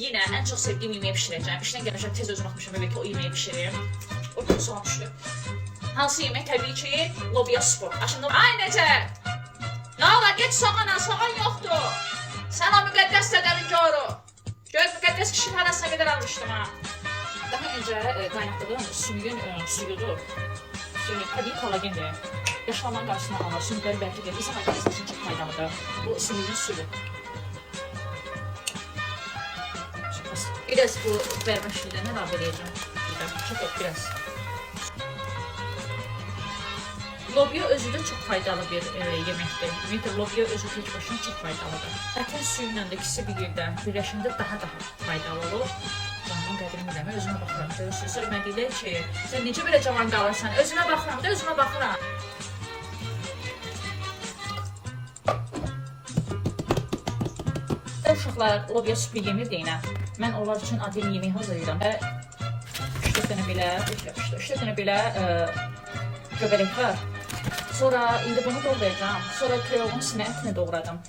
Yenə ən çox sevdiyim yeməyi bişirəcəm. İşdən gəlmişəm, tez özüm atmışam evə ki, o yeməyi bişirim. O gün soğan düşdü. Hansı yemək? Təbii ki, lobya supu. Aşında ay necə? Nə olar, geç soğana, soğan yoxdur. Sən o müqəddəs dədəmin goru. Gör müqəddəs kişinin harasına qədər almışdım ha. Daha öncə qaynatdığım sümüyün suyudur. Sümük təbii kolagendir. Yaşlanmanın qarşısını alır, sümükləri bərkidir. İnsan orqanizmi üçün çox faydalıdır. Bu sümüyün suyu. Biraz bu bərbəşlikdən əlavə eləyəcəm. Çox yox, biraz. Lobya özü də çox faydalı bir yeməkdir. Ümumiyyətlə lobya özü tək başına çox faydalıdır. Ətin suyu ilə də ikisi bir yerdə birləşəndə daha faydalı olur. Canımın qədrini bilmirəm, özümə baxıram. Görürsünüz, sonra mənə deyirlər ki, sən necə belə cavan qalırsan? Özümə baxıram da, özümə baxıram. Uşaqlar lobya supu yemir deyinə. Mən onlar üçün adil yemək hazırlayıram və 3-4 dənə belə, 3-4 dənə belə göbələk var. Sonra indi bunu doğrayacağam. Sonra toyuğun sinə ətini doğradım.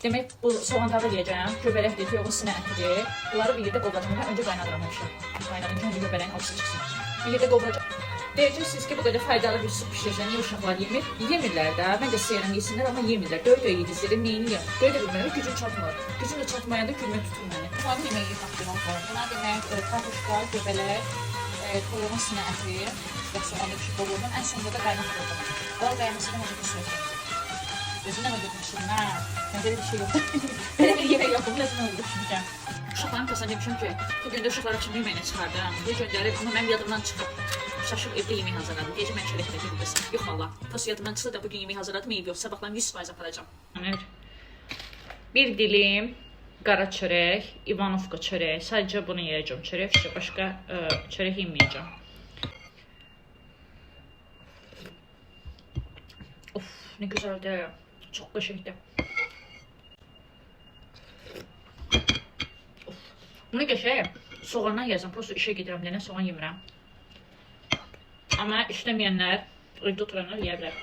Demək bu soğanları eləyəcəm. Göbələkdir, toyuğun sinə ətidir. Bunları bir yerdə qovuracağam. Mən öncə qaynadıram həmişə. Qaynadım ki, öncə göbələyin acısı çıxsın. Bir yerdə qovuracağam. Deyəcəksiniz ki, bu qədər faydalı bir sup bişirəcəm. Niyə uşaqlar yemir? Yemirlər də. Mən də istəyirəm yesinlər, amma yemirlər. Döy-döy yedizdirir, neyniyim? Döy də bilmirəm, gücüm çatmır. Gücüm də çatmayanda gülmə tutur məni. Bunların yeməyi haqqında var. Buna demək, kartoşka, göbələk, toyuğun sinə əti və soğanlı bir şey qovurdum. Ən sonunda da qaymaq qovurdum. Bal qaymasa da necə bir söz. Özümdən öldürmüşüm, hə. Mən belə bir şey yoxdur. Belə bir yemək yoxdur. Bunu özümdən öldürmüşüm. Uşaqların kasına demişəm ki, bu gün də uşaqlara kimi yeməyinə çıxardım. Bu göndərib, amma mənim yadımdan çıxıb. Şaşıb evdə yemək hazırladım. Deyəcəm, mən şərəflə bilmirəm. Yox valla. Tosu yadımdan çıxdı da bugün yemək hazırladım, eyib yox. Sabahlarım 100% aparacağam. Evet. Bir dilim qara çörək, İvanovka çörəyi. Sadəcə bunu yeyəcəm. Çörək, başqa çörək yeməyəcəm. Of, nə gözəldir. Çox qəşəngdir. Of. Bunu qəşəng soğandan yeyəcəm. Prosto işə gedirəm deyənə soğan yemirəm. Amma işləməyənlər, evdə oturanlar yeyə bilər.